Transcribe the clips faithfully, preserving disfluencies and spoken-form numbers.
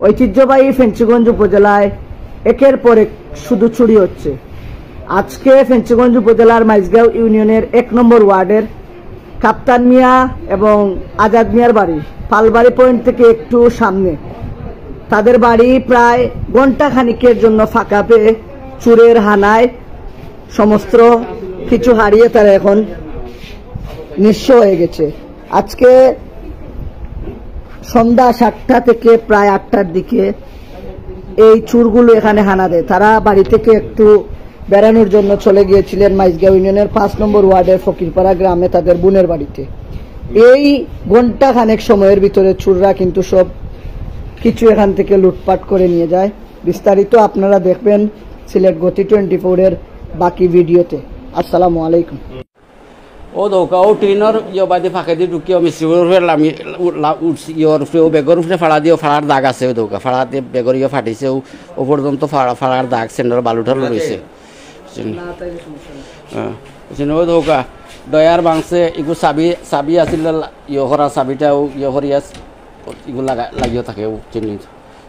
ঐতিহ্যবাহী ফেঞ্চুগঞ্জ উপজেলায় একের পর এক শুধু চুরি হচ্ছে। আজকে ফেঞ্চুগঞ্জ উপজেলার মাইজগাঁও ইউনিয়নের এক নম্বর ওয়ার্ডের কাপ্তান মিয়া এবং আজাদ মিয়ার বাড়ি পালবাড়ি পয়েন্ট থেকে একটু সামনে। তাদের বাড়ি প্রায় ঘন্টা খানিকের জন্য ফাঁকা পেয়ে চুরের হানায় সমস্ত কিছু হারিয়ে তারা এখন নিঃস্ব হয়ে গেছে। আজকে সন্ধ্যা সাতটা থেকে প্রায় আটটার দিকে এই চুরগুলো এখানে হানা দেয়। তারা বাড়ি থেকে একটু বেড়ানোর জন্য চলে গিয়েছিলেন মাইজগাঁও ইউনিয়নের পাঁচ নম্বর ওয়ার্ডের ফকিরপাড়া গ্রামে তাদের বোনের বাড়িতে। এই ঘন্টা খানেক সময়ের ভিতরে চুররা কিন্তু সব কিছু এখান থেকে লুটপাট করে নিয়ে যায়। বিস্তারিত আপনারা দেখবেন সিলেট গতি টোয়েন্টি ফোরের বাকি ভিডিওতে। আসসালামু আলাইকুম। ও দৌকা, ও টিনর ইয়ে বাদে ফাঁকেদি ঢুকিয়া মিস্ত্রির উপরে লামি, লা-, উঠছি, ইয়ের উপরে, ও বেগর উপরে ফাড়া দিও, ফাড়ার দাগ আছে, ও দৌকা, ফাড়া দিয়ে বেগর ইয়ে ফাটিছে, ও, ও পর্যন্ত ফাড়া, ফাড়ার দাগ, সেন্ডার বালু টালু রয়েছে। বুঝছেন? হ্যাঁ, বুঝছেন, ও দৌকা, ডয়ার ভাঙছে, ইগু চাবি, চাবি আছিল, লা-, ইয়ে করা চাবিটা, ও ইয়ে করিয়া, ইগু লাগা-, লাগিও থাকে, ও চিনি।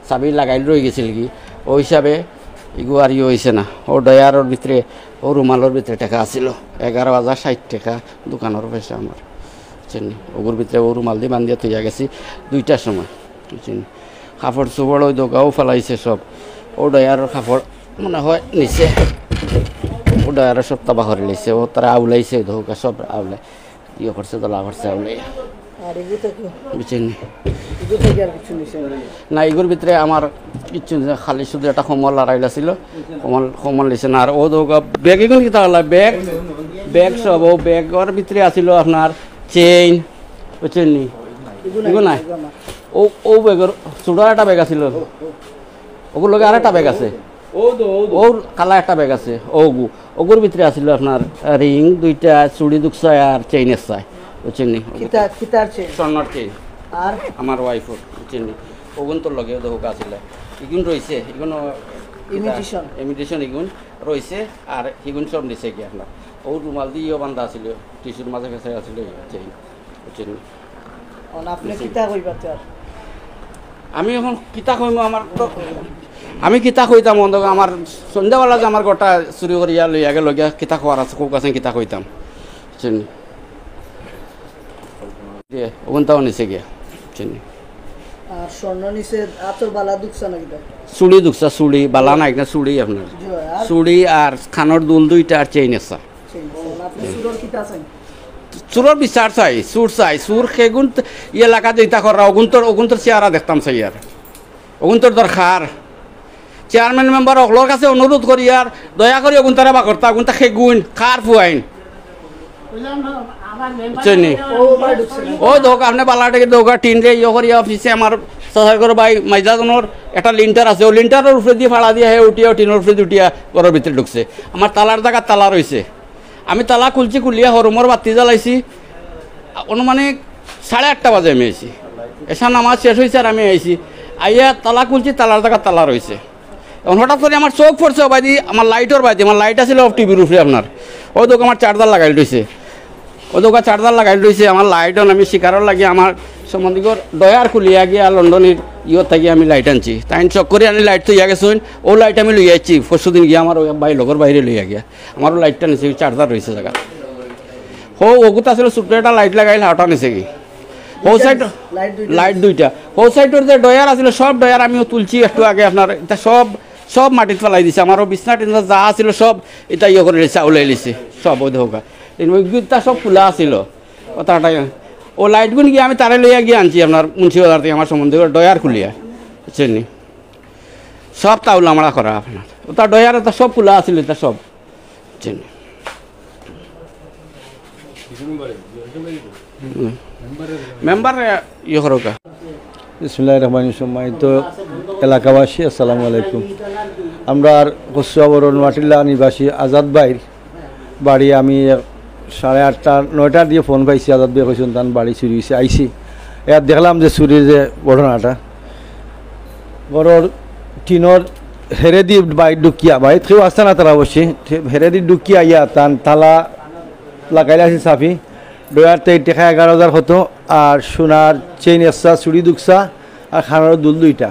চাবি লাগাইল রই গেছিল কি, ও হিসাবে ইগু আর ইয়ে হইছে না। ও ডয়ারর ভিতরে, ও রুমালর ভিতরে টাকা আছিল, এগারো হাজার ষাট টাকা দোকানর পয়সা আমার, বুঝছেন নি? ওগুর ভিতরে ও রুমাল দি বান্ধিয়া থইয়া গেছি দুইটার সময়, বুঝছেন নি? কাপড় চোপড় ওই দোকাও ফালাইছে সব, ও ডয়ারর কাপড় মনে হয় নিচে, ও ডয়ারর সব তাবা করে নিছে, ও তারা আউলাইছে, ওই দোকা সব আউলাই। ইয়ে করছে, দলা করছে, আউলে। আর এগুলো তো কি? বুঝছেন নি? এগুলো তো কি আর কিছু নিছে না? না, এগুর ভিতরে আমার কিচ্ছু নেই, খালি শুধু একটা কমল আর আইলা ছিল, কমল, কমল নিছে না। আর ও তো ব্যাগ, এগুলো কিতা হলা? ব্যাগ, ব্যাগ সব, ও ব্যাগর ভিতরে আছিল আপনার চেইন, বুঝছেন নি? এগুলো এগুলো নাই, নাই। এগুলো আমার। ও, ও ব্যাগর ছোট একটা ব্যাগ আছিল, ওগুর লগে আর একটা ব্যাগ আছে। ও তো, ও তো। ওর কালা একটা ব্যাগ আছে, ওগু, ওগুর ভিতরে আছিল আপনার, আহ, রিং দুইটা, চুড়ি দুকসা আর চেইন একসা, বুঝছেন নি? কিতা, কিতার চেইন? স্বর্ণর চেইন। আর? আমার ওয়াইফর, বুঝছেন নি? ওগুন তোর লগে ওদের হোক আছিল। ইগুন রইছে, ইগুন ইমিটেশন। ইমিটেশন ইগুন রইছে, আর ইগুন সব নিছে কি আপনার। ও রুমাল দিয়েও বান্ধা আছিল, টিস্যুর মাঝে ফেসে আছিল চেইন। বুঝছেন নি? অন আপনি কিতা কইবা তো আর? আমি এখন কিতা কইমু, আমার তো, আমি কিতা কইতাম, অন্ধ আমার সন্ধ্যাবেলা যে আমার ঘরটা চুরি করিয়া লইয়া গেল গিয়া, কিতা কওয়ার আছে, কোক আছে, কিতা কইতাম, বুঝছেন নি? যে ওখানটাও নিচে গিয়া, বুঝছেন নি? আর স্বর্ণ নিচে আতর বালা দুকসা নাকি তার? চুড়ি দুকসা, চুড়ি, বালা নাই না, চুড়ি আপনার। জি ভাই, আর? চুড়ি আর কানর দুল দুইটা আর চেইন একটা। Chain, chain. আপনি চুরর কিতা চাইন? চুরর বিচার চাই, চুর চাই, চুর সেগুন ত-, ই এলাকা যেটা করা, অগুন্তর, অগুন্তর চেহারা দেখতাম চাই আর। অগুন্তর দরকার। চেয়ারম্যান মেম্বার অকলর কাছে অনুরোধ করি আর দয়া করি অগুন্তারে বা করতা, অগুন্তা সেগুন, কার ফুয়াইন। বুঝছেন নি? ও দোকা, আপনি বালাটাকে দোকা, টিন রে ইয়ে করিয়া অফিসে আমার চাচার ঘর ভাই মাইজাজনর একটা লিন্টার আছে, ও লিন্টারর উপরে দিয়ে ফাড়া দিয়ে হে উঠিয়া, টিনর উপরে দিয়ে উঠিয়া ঘরর ভিতরে ঢুকছে। আমার তালার জাগাত তালা রইছে। আমি তালা খুলছি, খুলিয়া হরুমর বাতি জ্বালাইছি। আনুমানিক সাড়ে আটটা বাজে আমি আইছি। এশার নামাজ শেষ হইছে আর আমি আইছি। আইয়া তালা খুলছি, তালার জাগাত তালা রইছে। এখন হঠাৎ করে আমার চোখ পড়ছে, ও বায়দি, আমার লাইটর বায়দি, আমার লাইট আছিল টিভির উপরে আপনার। ও দোকা আমার চার্জার লাগাইল রইছে। ও দোকা চার্জার লাগাইল রইছে, আমার লাইট অন আমি শিকারর লাগি আমার সম্বন্ধীগর ডয়ার খুলিয়া গিয়া লন্ডনের ইয়ত থাকি আমি লাইট আনছি। তাইন চক করি আনি লাইট থইয়া গেছইন, ও লাইট আমি লইয়া আইছি। পরশুদিন গিয়া আমার ওই ভাই লগর বাইরে লইয়া গিয়া। আমারও লাইটটা নিছে, চার্জার রইছে জাগাত। হো, ওগুত আছিল ছোট্ট একটা লাইট লাগাইল, হাওটা নিছে কি? হো সাইড লাইট দুইটা। লাইট দুইটা। হো সাইডর যে ডয়ার আছিল, সব ডয়ার আমিও তুলছি একটু আগে আপনার, এটা সব, সব মাটিত ফালাই দিছে। আমারও বিছনা টিছনা যা আছিল সব এটা ইয়ে করে নিছে, উলাই নিছে, সব ওই দেখা। এই ওই গিটটা সব খোলা আছিল। ওটা একটা, ও লাইটগুন গিয়া আমি তারে লইয়া গিয়া আনছি আপনার মুন্সিবাজার থাকি, আমার সম্বন্ধে ডয়ার খুলিয়া, বুঝছেন নি? সব তাউলা মারা করা আপনার। ওটা ডয়ার, ওটা সব খোলা আছিল, এটা সব। বুঝছেন নি? হুম। মেম্বার, ইয়ে করো কা। বিসমিল্লাহির রহমানির রহিম। সম্মানিত এলাকাবাসী, আসসালামু আলাইকুম। আমরার কচুয়াবর নোয়াটিলা নিবাসী আজাদ ভাইর বাড়ি আমি এক সাড়ে আটটা, নয়টার দিকে ফোন পাইছি, আজাদ ভাই কইছইন তান বাড়ি চুরি হইছে। আইছি, এর দেখলাম যে চুরির যে ঘটনাটা, ঘরর টিনর হেরেদি বাইর ঢুকিয়া, বাইর কেউ আসতা না তারা অবশ্যই, হেরেদি ঢুকিয়া আইয়া তান তালা লাগাইলা আছে চাবি, ডয়ার তে টেকা এগারো হাজার কত, আর সোনার চেইন একটা, চুড়ি দুকসা, আর কানর দুল দুইটা।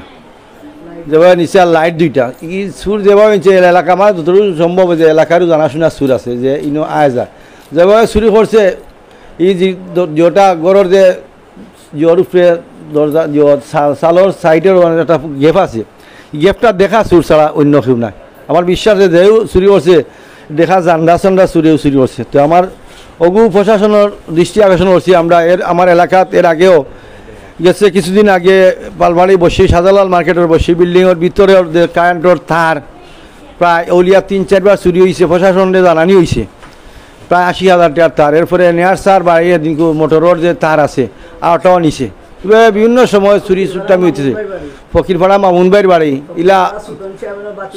যেভাবে নিচে আর লাইট দুইটা, ই চুর যেভাবে নিচে এলাকা, আমার যতটুকু সম্ভব যে এলাকারও জানাশোনা চুর আছে, যে ইনো আয় যায়, যেভাবে চুরি করছে, ই যে দ-, যেটা ঘরর যে, যের উপরে দরজা, যে সা-, চালর সাইডর মানে একটা গ্যাপ আছে, গ্যাপটা দেখা চুর ছাড়া অন্য কেউ নাই। আমার বিশ্বাস যে যেও চুরি করছে, দেখা জান্ডা সান্ডা চুরেও চুরি করছে। তো আমার অগু প্রশাসনর দৃষ্টি আকর্ষণ করছি আমরা। এর, আমার এলাকাত এর আগেও গেছে কিছুদিন আগে পালবাড়ি বসি, শাহজালাল মার্কেটর বসি বিল্ডিংর ভিতরে যে কারেন্টর তার প্রায় অউলিয়া তিন চারবার চুরি হইছে, প্রশাসনরে জানানি হইছে। প্রায় আশি হাজার টাকার তার। এরপরে নেয়ার স্যার বাড়ি এদিন মোটরর যে তার আছে, আরটাও নিছে। তবে বিভিন্ন সময় চুরি চুরটামি হইতেছে। ফকিরপাড়া মামুন ভাইর বাড়ি, ইলা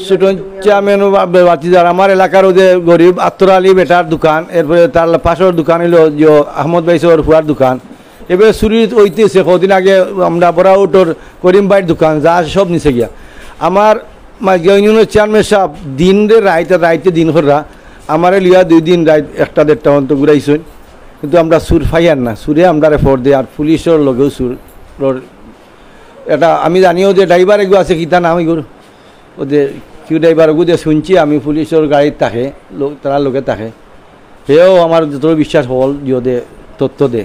সুটন চেয়ারম্যান বা-, বাতিজার, আমার এলাকারও যে গরিব আত্তর আলী বেটার দোকান, এরপরে তার পাশের দোকান হইল যে আহমদ ভাই সর ফুয়ার দোকান। এবার চুরি হইতেছে, কদিন আগে আমরা বড় উঠোর করিম ভাইর দোকান, যা সব নিচে গিয়া। আমার মাঝগাঁও ইউনিয়নের চেয়ারম্যান সাহেব দিন রে রাইত, আর রাইতে দিন কররা, আমারে লিয়া দুই দিন রাইত একটা দেড়টা পর্যন্ত ঘুরাইছইন, কিন্তু আমরা চুর পাইয়ার না। চুরে আমরারে ফর দে, আর পুলিশর লগেও চুর। এটা আমি জানিও যে ড্রাইভার এগু আছে, কিতা নাম এগুর, ও যে কিউ ড্রাইভার এগু যে শুনছি আমি পুলিশর গাড়িত থাকে, লো-, তারার লগে থাকে। হেও আমার যত বিশ্বাস হল, জিও দে, তথ্য দে।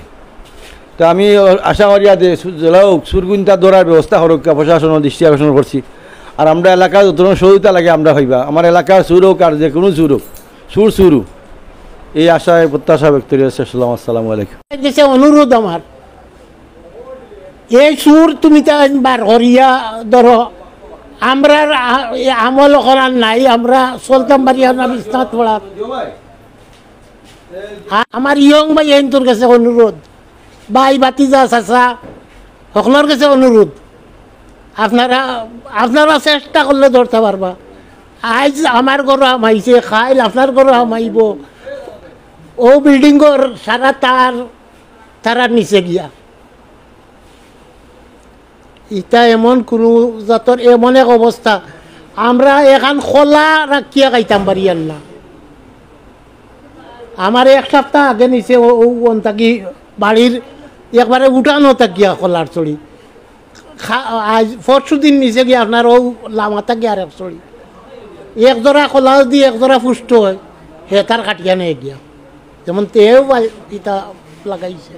তো আমি আশা করি যে সু-, জেলা হোক, চুরগুইনতা ধরার ব্যবস্থা করুক, প্রশাসনর দৃষ্টি আকর্ষণ করছি। আর আমরা এলাকার যত সহযোগিতা লাগে আমরা হইবা। আমার এলাকার চুর হোক আর যে কোনো চুর হোক, চুর চুরু। এই আশায় প্রত্যাশা ব্যক্ত করি। আসসালাম, আসসালামু আলাইকুম। দেশে অনুরোধ আমার, এই চুর তুমি তা বার করিয়া ধরো, আমরার আ-, এই আমল করার নাই, আমরা চলতাম পারি না বিশ্বনাথ পড়ার। আ-, আমার ইয়ং ভাই এনতর কাছে অনুরোধ, ভাই, ভাতিজা, চাচা, সকলর কাছে অনুরোধ, আপনারা, আপনারা চেষ্টা করলে ধরতে পারবা। আইজ আমার ঘরো হামাইছে, কাইল আপনার ঘরো হামাইবো। ও বিল্ডিংর সারা তার, তারার নিচে গিয়া। ইতা এমন কুনু জাতর এমন এক অবস্থা, আমরা এখান খোলা রাখিয়া খাইতাম পারি আর না। আমার এক সপ্তাহ আগে নিচে ও, ও, ওন থাকি বাড়ির একবারে উঠানো থাকিয়া খোলার চড়ি। খা-, আজ পরশু দিন নিচে গিয়া আপনার ও লামা থাকি আর এক চড়ি। এক জোড়া খোলা যদি এক জোড়া পুষ্ট হয়, হে তার কাটিয়া নিয়ে গিয়া। যেমন তেও বা-, ইতা লাগাইছে।